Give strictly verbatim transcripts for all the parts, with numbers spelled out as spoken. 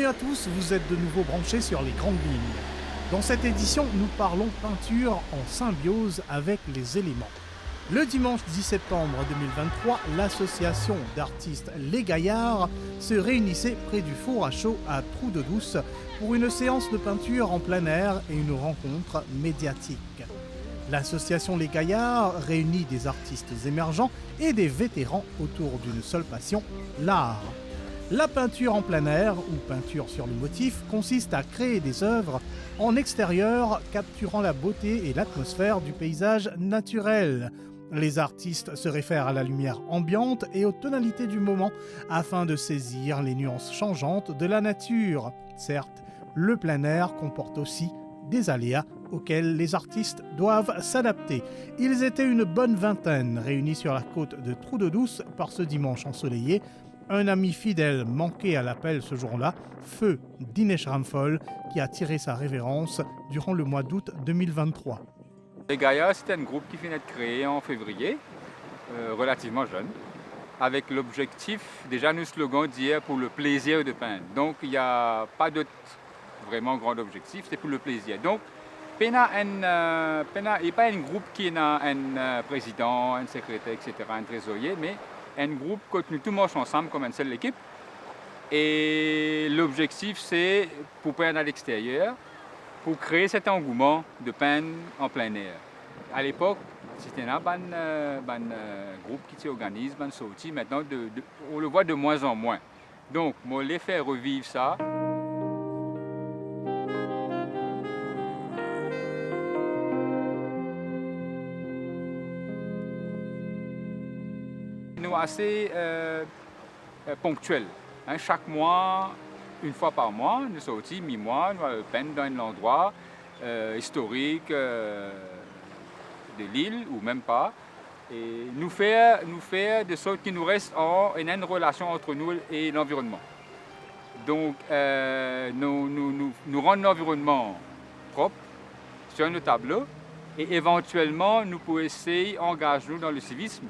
À tous, vous êtes de nouveau branchés sur Les Grandes Lignes. Dans cette édition, nous parlons peinture en symbiose avec les éléments. Le dimanche dix septembre deux mille vingt-trois, l'association d'artistes Les Gaillards se réunissait près du Four à Chaux à Trou d'Eau Douce pour une séance de peinture en plein air et une rencontre médiatique. L'association Les Gaillards réunit des artistes émergents et des vétérans autour d'une seule passion, l'art. La peinture en plein air ou peinture sur le motif consiste à créer des œuvres en extérieur capturant la beauté et l'atmosphère du paysage naturel. Les artistes se réfèrent à la lumière ambiante et aux tonalités du moment afin de saisir les nuances changeantes de la nature. Certes, le plein air comporte aussi des aléas auxquels les artistes doivent s'adapter. Ils étaient une bonne vingtaine réunis sur la côte de Trou d'Eau Douce par ce dimanche ensoleillé. Un ami fidèle manquait à l'appel ce jour-là, feu Dinesh Ramphol, qui a tiré sa révérence durant le mois d'août deux mille vingt-trois. Les Gaillards, c'est un groupe qui vient d'être créé en février, euh, relativement jeune, avec l'objectif, déjà notre slogan d'hier, pour le plaisir de peindre. Donc, il n'y a pas d'autre vraiment grand objectif, c'est pour le plaisir. Donc, pena enn, euh, pena, e pa enn group ki ena enn, euh, président, enn sekreter, et cetera, enn trezorier, me enn group kot nou tou mars ansam kouma enn sel lekip. E lobzektif, se pou peint a lexteryer, pou kree set angouman de peint an plin er. A lepok, ti ena bann, euh, bann, euh, group ki ti organiz bann sorti. Maintenant, de, de, on le voit de moins en moins. Donk, mo le fer reviv sa. Nou ase, euh, euh, ponktiel. Hein, chaque mois, une fois par mois, nou sorti mi-mwa, nou al peint dan enn landrwa, euh, istorik, euh, de lil ou mem pa. E nou fer, nou fer de sort ki nou res an, ena enn relasion ant nou e lanvironnman. Donk, euh, nou, nou, nou, nou rann lanvironnman prop, swiv nou tablo, e evantielman, nou pou esey angaz nou dan le sivism,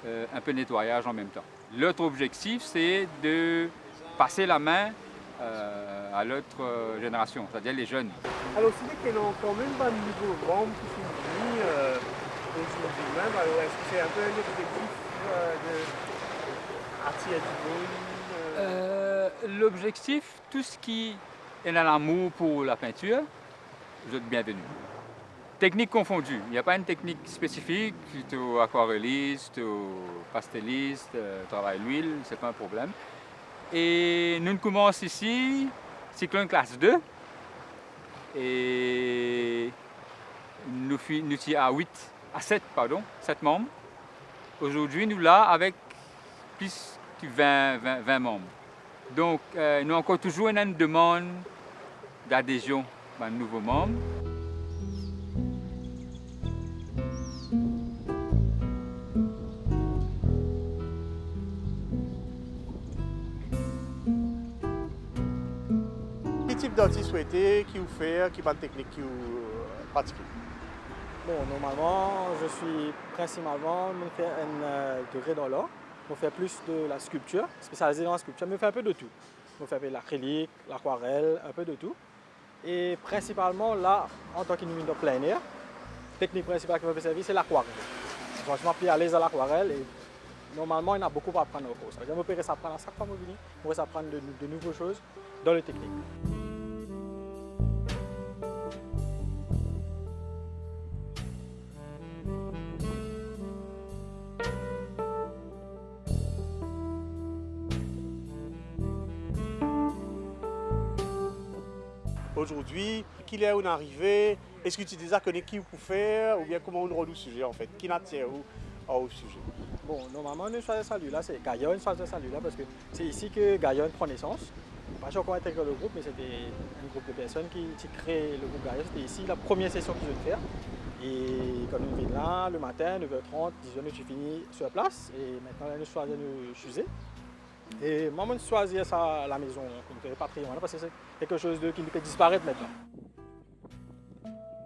euh, enn pe netwayaz an mem tan. Lot objektif, se de pas la min, euh, a lot, euh, zenerasion, setadir le zenn. Alors, si ena kanmem bann nouvo manm ki finn vini, euh, ozordi mem, alors, eski se enn pe enn lobzektif, euh, de atir dimoun, euh? Euh, lobzektif, tou seki ena lamour pou la peinture, zot bienveni. Teknik konfondi, ena pa enn teknik spesifik, to akwarelis, to pastelis, euh, travay lwil, se pa enn problem. E nou koumans isi, siklonn klas de, e nou fi-, nou ti a wit, a set, pardon, set manm. Ozordi, nou la avek plis ki vin, vin, vin manm. Donk, euh, nou ankor touzour ena enn demann dadezion bann nouvo manm. Ki tip dartis ou ete, ki ou fer, ki bann teknik ki ou, euh, pratike? Bon, normalman, je suis principalement, mo fer enn, euh, degré dans l'art. Mo fer plis de la sculpture, spesialize dan la sculpture, me mo fer enn pe de tou. Mo fer enn pe lakrilik, lakwarel, enn pe de tou. E prinsipalman, la, antan ki nou vinn dan plin er, teknik prinsipal ki mo pe servi, se lakwarel. Franseman, pli alez dan lakwarel e normalman, ena boukou pou aprann ankor. Setadir, mo pe res aprann a sak fwa mo vini, mo res aprann de, de nouvo soz dan le teknik. Ozordi, ki ler ou'nn arive? Eski ti deza kone ki ou pou fer, oubien kouma ou'nn rod ou size, anfet? Ki atir ou ar ou size? Bon, normalman, nou swazir sa lye la, se Gaillard inn swazir sa lye la, parski se isi ki Gaillard inn pran nesans. Mo pa ti ankor integre le group, me sete enn group de personn ki ti kree le group Gaillard. Sete isi, la premie sesion ki zot fer. E kan nou vinn la, le matin, nef er trant, diz er, nou ti fini sur place. E mintnan, la, nou swazir nou size. E mwa, mo'nn swazir sa, la maison, kouma patrimoine, parski se kiksoz de, ki pe disparet mintnan.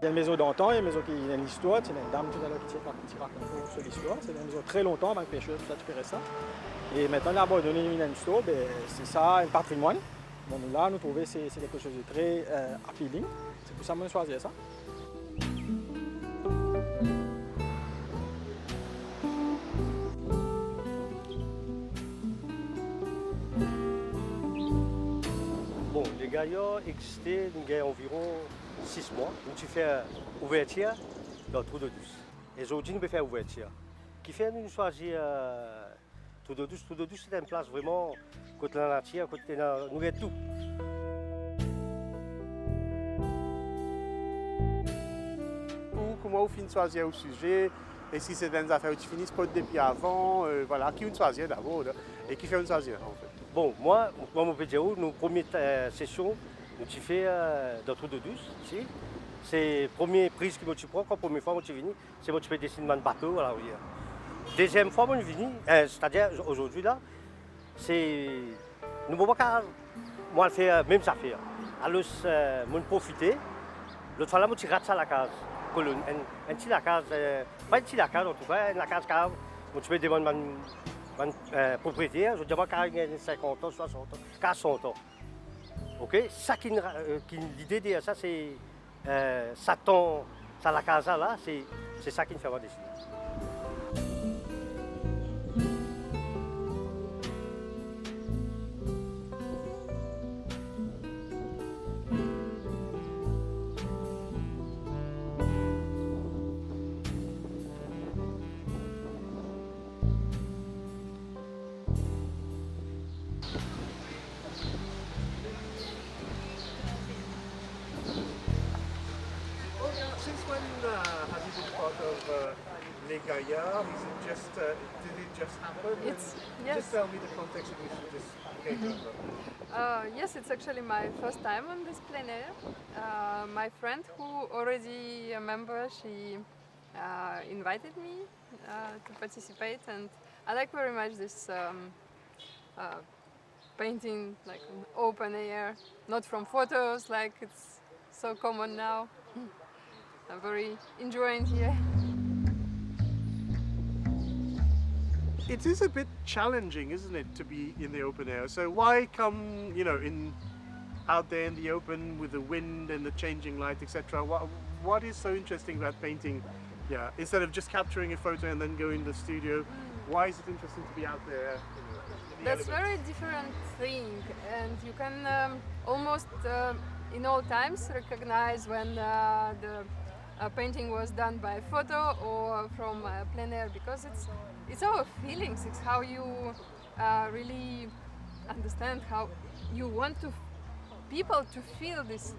Enn maison d'antan, enn maison ki ena enn listwar, ti ena enn dam toutalor ki ti rakont, ti rakont nou so listwar. Se enn maison tre lontan, bann peser, tou sa, ti pe res la. E mintnan, li abandone, li vinn enn listwar, be, se sa, enn patrimoine. Bon, nou la, nou trouve se, se quelque chose de très, euh, appealing. C'est pour ça que moi, j'ai choisi ça. Bon, Les Gaillards existe, nou gagn anviron sis mwa. Nou ti fer ouvertir dan Trou d'Eau Douce. E zordi nou pe fer ouvertir. Kifer nou swazir, euh, Trou d'Eau Douce? Trou d'Eau Douce, se enn plas vreman kot lanatir, kot ena, nou gagn tou. Ou, kouma ou finn swazir ou size? Eski se enn zafer ou ti finn spot depi avan? Euh, vwala, ki ou swazir dabor, la? E kifer ou swazir, anfet? Bon, mwa, kouma mo pe dir ou, nou premie, euh, sesion, nou ti fer, euh, dan Trou d'Eau Douce, isi. Se premie priz ki mo ti pran, kan premie fwa mo ti vini, se mo ti pe desinn bann bato, vwala, wi. Deziem fwa mo vini, eh, setadir, zordi la, se, nou, mo pa kav-, mo al fer mem zafer. Alor, eh, mo profite, lot fwa la, mo ti rat sa lakaz koloni, enn, enn ti lakaz, eh, pa enn ti lakaz, antouka, enn lakaz kav, mo ti pe demann bann, bann, eh, propriyeter, zot dir mwa kav gagn sinkant an, swasant an, kav san an. Ok, sa ki, eh, ki lide deryer sa, se, eh, sa tan, sa lakaz la, se, se sa ki fer mwa deside. Since when, uh, have you been part of, uh, Les Gaillards? Is it just, uh, did it just happen? It's, and yes. Just tell me the context in which it just came over. Uh, yes, it's actually my first time on this plein air. Uh, my friend, who already a member, she, uh, invited me, uh, to participate, and I like very much this, um, uh, painting, like, on open air, not from photos, like it's so common now. I'm very enjoying here. It is a bit challenging, isn't it, to be in the open air? So why come, you know, in, out there in the open with the wind and the changing light, et cetera? What, what is so interesting about painting? Yeah, instead of just capturing a photo and then go in the studio, why is it interesting to be out there, you know, in the elements? That's very different thing, and you can, um, almost, uh, in all times recognize when, uh, the, uh, painting was done by photo or from, uh, plein air, because it's, it's our feelings, it's how you, uh, really understand how you want to, people to feel this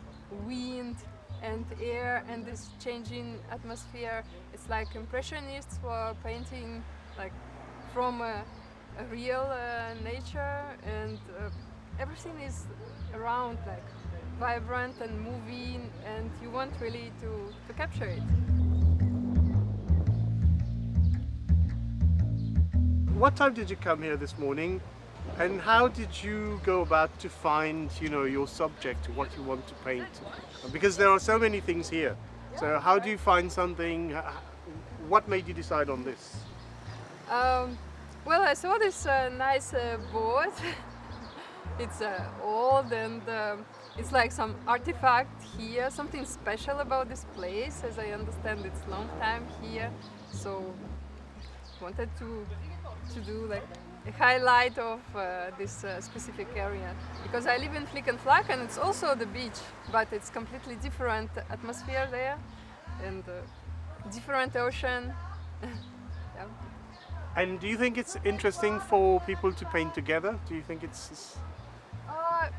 wind and air and this changing atmosphere. It's like impressionists were painting, like, from a, a real, uh, nature, and, uh, everything is around, like, vibrant and moving, and you want really to, to capture it. What time did you come here this morning? And how did you go about to find, you know, your subject, what you want to paint? Because there are so many things here. So how do you find something? H-, h-, what made you decide on this? Um, well, I saw this, uh, nice, uh, board. It's, uh, old and, um, it's like some artifact here, something special about this place. As I understand, it's long time here. So wanted to, to do, like, a highlight of, uh, this, uh, specific area, because I live in Flic and Flac, and it's also the beach, but it's completely different atmosphere there, and, uh, different ocean. Yeah. And do you think it's interesting for people to paint together? Do you think it's, it's Uh,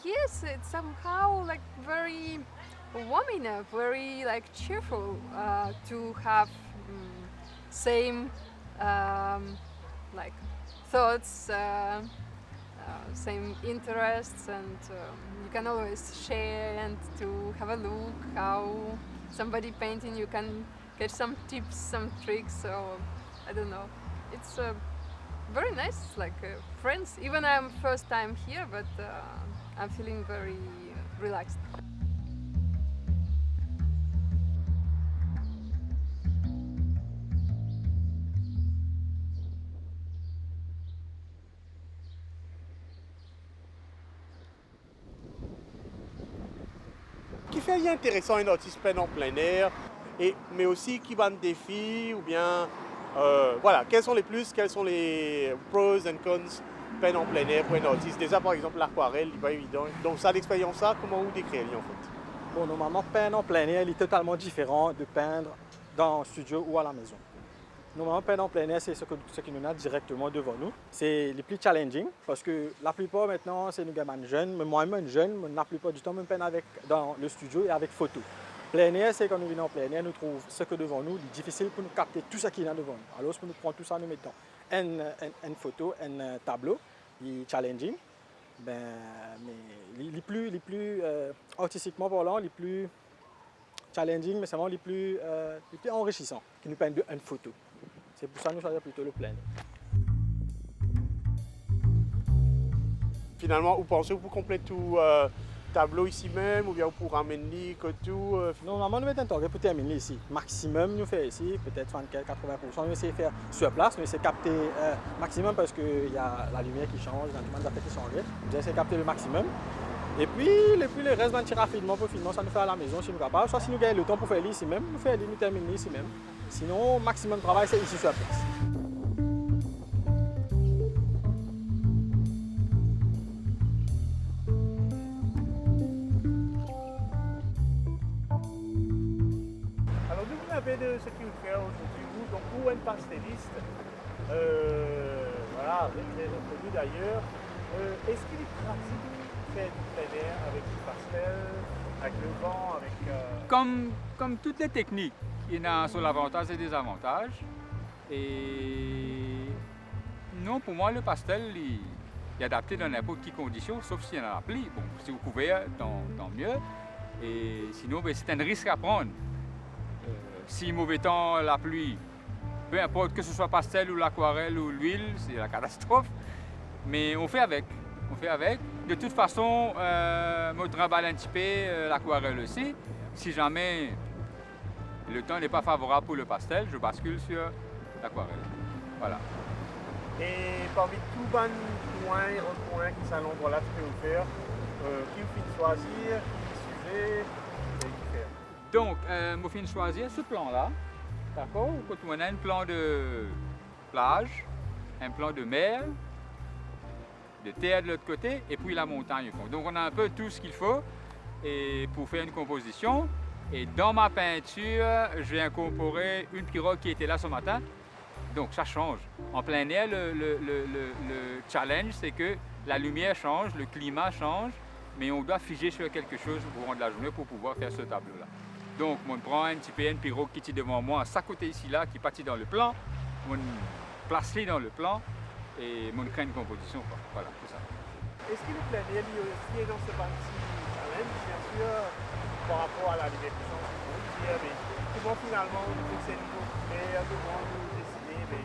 Yes, it's somehow, like, very warming up, very, like, cheerful, uh, to have, mm, same, um, like, thoughts, uh, uh, same interests, and, um, you can always share and to have a look how somebody painting, you can get some tips, some tricks, or I don't know. It's, uh, very nice, like, uh, friends. Even I'm first time here, but, uh, I'm feeling very relaxed. Kifer li interesan enn artis penn an plein air, e, me osi ki bann defi, oubien, euh, voilà, quels sont les plus, quels sont les pros and cons penn an plein air pou enn artis? Deza, par exanp, lakwarel, li pa evidan. Donk, sa lexperyans la, kouma ou dekrir li, anfet? Bon, normalman, penn an plein air, li totalman diferan de penn dan studio ou à la maison. Normalman, penn an plein air, se seki, seki nou ena direkteman devan nou. Se li pli challenging, parski laplipar aster, se nou gagn bann zenn, me mwa mem enn zenn, me laplipar ditan, mo penn avek, dan le studio e avek foto. Plein air, se kan nou vinn an plein air, nou trouv seki devan nou, li difisil pou nou kapte tou seki ena devan nou. Alor, pou nou pran tou sa, nou met dan enn, enn, enn foto, enn, euh, tablo, li challenging. Be, me li, li pli, li pli, euh, artistikman parlan, li pli challenging, me selman li pli, euh, li pli anrisisan ki nou penn de enn foto. Se pou sa nou swazir plito le plein air. Finalman, ou panse ou pou konplet ou, euh, tablo isi mem, oubien ou pou ramenn li kot ou, euh? Normalman, nou met enn target pou terminn li isi. Maximum nou fer isi, petet swasann-kenz, katreven poursan, nou esey fer sur place, nou esey kapte, euh, maximum, parski ena lalimier ki sanz, ena tou bann zafer ki sanze. Nou esey kapte le maximum. Epi, epi leres, bann ti rafinman pou finman, sa nou fer à la maison si nou kapav. Swa si nou gagn letan pou fer li isi mem, nou fer li, nou terminn li isi mem. Sinon, maximum travay, se isi sur place. Alors, nous, vous avez de ce qui vous fait aujourd'hui, vous, donc, vous, un pasteliste, euh, voilà, très reconnu d'ailleurs. Euh, est-ce qu'il est pratique de faire du plein air avec du pastel, avec le vent, avec, euh... Comme, comme toutes les techniques, il a son avantage et des avantages. E non, pou mwa, le pastel, li, li adapte dan ninport ki kondision, sof si ena lapli. Bon, si ou kouver, tan, tan mie. E sinon, be, se enn risk a pran. Euh, si move tan, lapli, peu importe, que ce soit pastel ou lakwarel ou lwil, se la katastrof. Me on fait avec, on fait avec. De toute façon, euh, mo trinbal enn tipe, euh, lakwarel osi. Si jamais le temps n'est pas favorable pour le pastel, je bascule sur l'aquarelle. Voilà. E parmi tou bann kwin, rekwin ki sa landrwa la ti pe ofer, euh, ki ou finn swazir, ki size, e kifer? Donk, euh, mo finn swazir se plan la, dakor? Kot nou ena enn plan de plaz, enn plan de mer, de terre de l'autre côté, et puis la montagne au fond. Donc on a un peu tout ce qu'il faut et pour faire une composition. Et dans ma peinture, j'ai incorporé une pirogue qui était là ce matin. Donc ça change. En plein air, le, le, le, le, le challenge, c'est que la lumière change, le climat change, mais on doit figer sur quelque chose au courant de la journée pour pouvoir faire ce tableau-là. Donk, mo pran enn tipe enn pirog ki ti devan mwa, sa kote isi la, ki pa ti dan le plan, mo plas li dan le plan, e mo kre enn konpozision, kwa. Vwala, se sa. Eski le plein air, li osi, ena sa bann ti challenge, bien sûr, par rapor a lalimier ki sanz, wi, bien, me kouma finalman, ou finn fer li, kouma ou deside, me,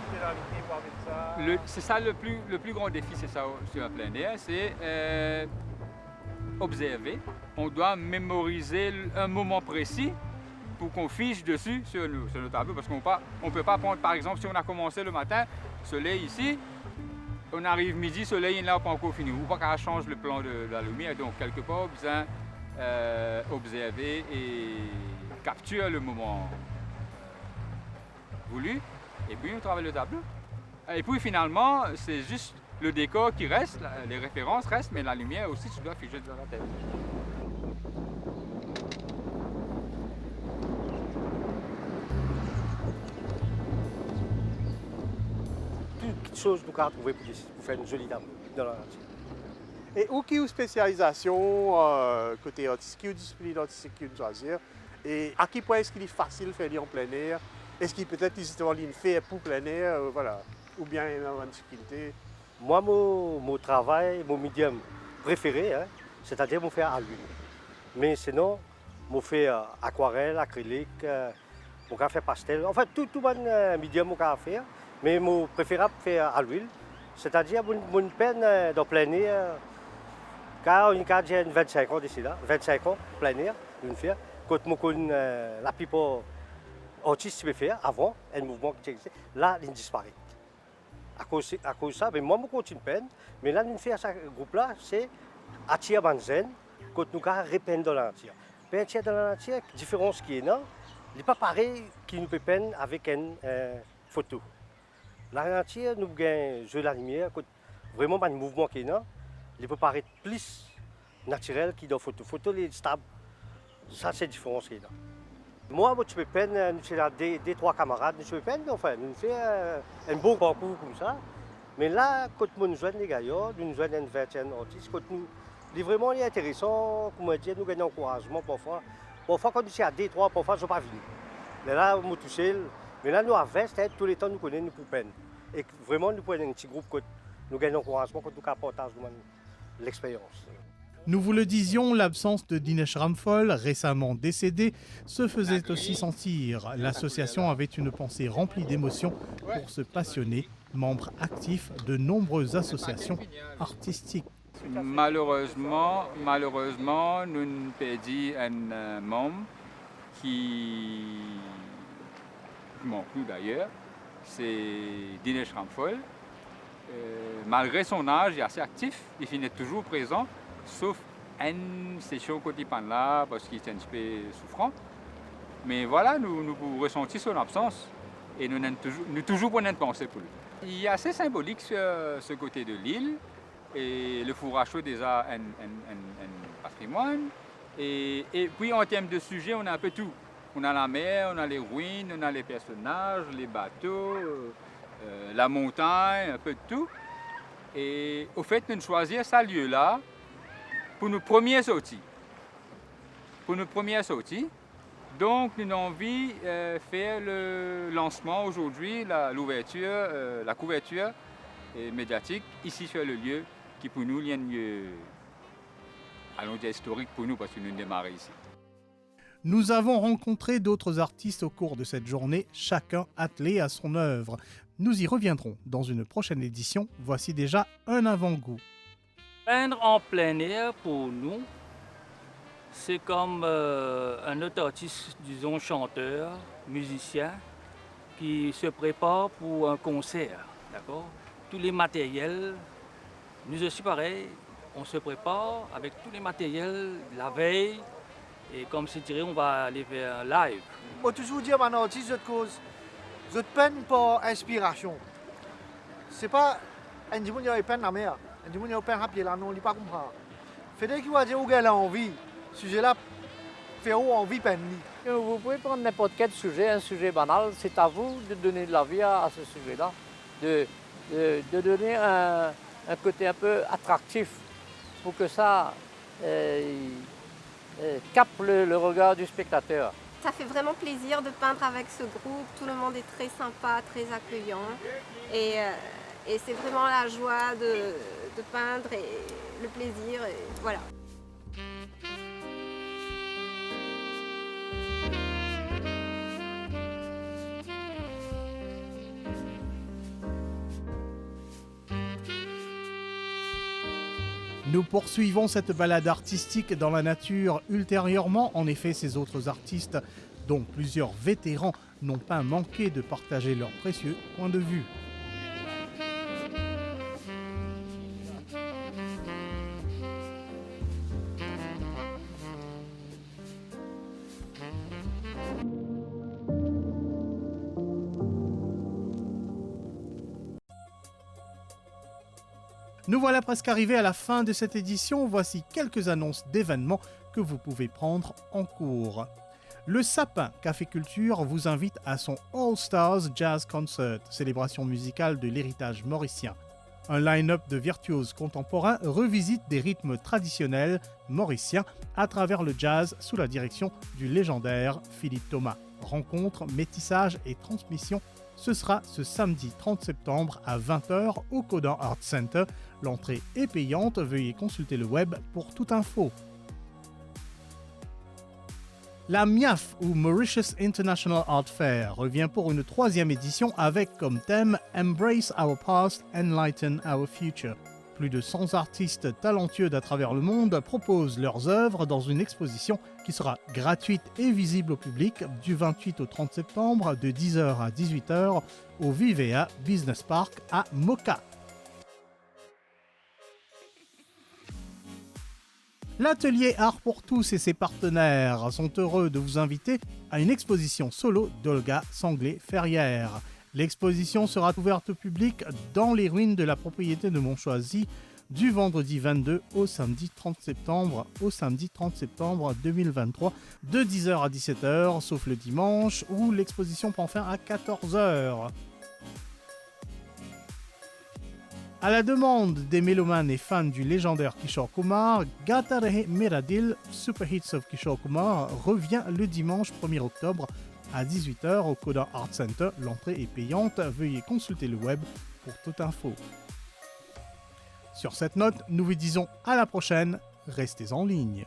ki lalimier pou amenn sa? Le, c'est ça le plus, le plus grand défi, c'est ça, sur un plein air, c'est, euh, observer. On doit mémoriser un moment précis pour qu'on fiche dessus sur nos, sur nos tableaux, parce qu'on pas, on peut pas prendre, par exemple, si on a commencé le matin, soleil ici, on arrive midi, soleil là, pas encore fini. Ou pa kapav change le plan de, de la lumière. Donc, quelque part, ou bizin, euh, observer et capturer le moment voulu, et puis on travaille le tableau. Et puis finalement, c'est juste le décor qui reste, la, les références restent, mais la lumière aussi, tu dois figer dans ta tête. Tou kiksoz nou kapav trouve pou, pou fer enn zoli tablo dan lanatir. E ou ki ou spesializasion, euh, kote artis, ki ou disiplin artistik ki ou swazir? E a ki pwin eski li fasil fer li an plein air? Eski petet li zisteman li fer pou plein air, euh, vwala, oubien ena bann difikilte? Mwa, mo, mo travay, mo medium prefere, hein, setadir mo fer a lwil. Me sinon, mo fer, euh, akwarel, akrilik, euh, mo kapav fer pastel. Anfin, tou, tou bann, euh, medium mo kapav fer, me mo preferab fer a lwil. Setadir, mo, mo peinn, euh, dan plein air, euh, kan, kan dir enn vennsenk an de sela, vennsenk an, plein air, mo fer, kot mo konn, euh, laplipar artis ti pe fer avan, enn mouvman ki ti existe, la, li disparet. Akoz, akoz sa, me mwa, mo kontign peinn, me la, nou fer sa group la, se atir bann zenn, Kot nou kapav repenn dan lanatir. Pentir dan lanatir, diferans ki ena, li pa parey ki nou pe penn avek enn, eh, foto. Lanatir, nou gagn zwe lalimier, kot vreman bann mouvman ki ena, li pe paret plis natirel ki dan foto. Foto, li stab. Sa, se diferans ki ena. Mwa, mo ti pe penn, nou ti la de, de, trwa kamarad, nou ti pe penn, anfin, nou fer, eh, enn bon parkour koumsa. Me la, kot mo'nn zwenn le gayar, nou'nn zwenn enn vintinn artis, kot nou, li vreman, li interesan, kouma dir, nou gagn ankourazman parfwa. Parfwa, kan nou ti a de, trwa, parfwa, zot pa vini. Me la, mo tousel, me la, nou a vin, setadir touletan nou kone nou pou penn. E vreman, nou pou enn ti group kot nou gagn ankourazman, kot nou kapav partaz nou bann lexperyans. Nous vous le disions, l'absence de Dinesh Ramphal, récemment décédé, se faisait aussi sentir. L'association avait une pensée remplie d'émotions pour ce passionné, membre actif de nombreuses associations artistiques. Malerezman, malerezman, nou'nn perdi enn, eh, manm ki, ki mank nou dayer, se Dinesh Ramphal. Eh, malgre son az, li ase aktif, li finn touzour prezan, sof enn sesion kot li pa'nn la, parski li ti enn tipe soufran. Me vwala, nou, nou pou resanti son labsans e nou, nou touzour, nou touzour pou ena enn panse pou li. Li ase sinbolik se, se kote de lil, e le four a cho deza enn, enn, enn, enn patrimwann. E, e pi, an term de size, nou ena enn pe tou. Nou ena lamer, nou ena lerwinn, nou ena le personaz, le bato, eh, lamontagn, enn pe tou. E, anfet, nou'nn swazir sa lie la pou nou premie sorti. Pou nou premie sorti. Donk, nou'nn anvi, eh, fer le lansman azordi, la, louvertir, eh, la kouvertir, eh, mediatik, isi sur le lie, ki pou nou, li enn lie, alon dir, istorik pou nou, parski nou demare isi. Nous avons rencontré d'autres artistes au cours de cette journée, chacun attelé à son œuvre. Nous y reviendrons dans une prochaine édition. Voici déjà un avant-goût. Peindre en plein air, pour nous, c'est comme, euh, un autre artiste, disons chanteur, musicien, qui se prépare pour un concert, d'accord ? Tous les matériels, nous aussi pareil, on se prépare avec tous les matériels la veille, et comme si dirait, on va aller vers un live. Mo touzour dir bann artis, zot koz, zot penn par inspirasion. Se pa enn dimoun ki al penn lamer, enn dimoun ki al penn sa pie la, non, li pa konpran. Fode ki ou dir ou gagn lanvi, size la fer ou anvi penn li. Vous pouvez prendre n'importe quel sujet, un sujet banal, c'est à vous de donner de la vie à, à ce sujet-là, de, de, de donner un, un côté un peu attractif pour que ça, euh, euh, capte le, le regard du spectateur. Ça fait vraiment plaisir de peindre avec ce groupe. Tout le monde est très sympa, très accueillant. Et, euh, et c'est vraiment la joie de, de peindre et le plaisir. Et voilà. Nous poursuivons cette balade artistique dans la nature ultérieurement. En effet, ces autres artistes, dont plusieurs vétérans, n'ont pas manqué de partager leur précieux point de vue. Nous voilà presque arrivés à la fin de cette édition. Voici quelques annonces d'événements que vous pouvez prendre en cours. Le Sapin Café Culture vous invite à son All Stars Jazz Concert, célébration musicale de l'héritage mauricien. Un line-up de virtuoses contemporains revisite des rythmes traditionnels mauriciens à travers le jazz sous la direction du légendaire Philippe Thomas. Rencontre, métissage et transmission, ce sera ce samedi trente septembre à vingt heures au Codan Art Center. L'entrée est payante, veuillez consulter le web pour toute info. La MIAF ou Mauritius International Art Fair revient pour une troisième édition avec comme thème Embrace our past, enlighten our future. Plus de cent artistes talentueux d'à travers le monde proposent leurs œuvres dans une exposition qui sera gratuite et visible au public du vingt-huit au trente septembre de dix heures à dix-huit heures au Vivea Business Park à Moka. L'atelier Art pour tous et ses partenaires sont heureux de vous inviter à une exposition solo d'Olga Sanglé-Ferrière. L'exposition sera ouverte au public dans les ruines de la propriété de Montchoisy du vendredi vingt-deux au samedi trente septembre, au samedi trente septembre deux mille vingt-trois, de dix heures à dix-sept heures, sauf le dimanche où l'exposition prend fin à quatorze heures. À la demande des mélomanes et fans du légendaire Kishore Kumar, Gaata Rahe Mera Dil, Super Hits of Kishore Kumar, revient le dimanche premier octobre à dix-huit heures au Coda Art Center. L'entrée est payante. Veuillez consulter le web pour toute info. Sur cette note, nous vous disons à la prochaine. Restez en ligne.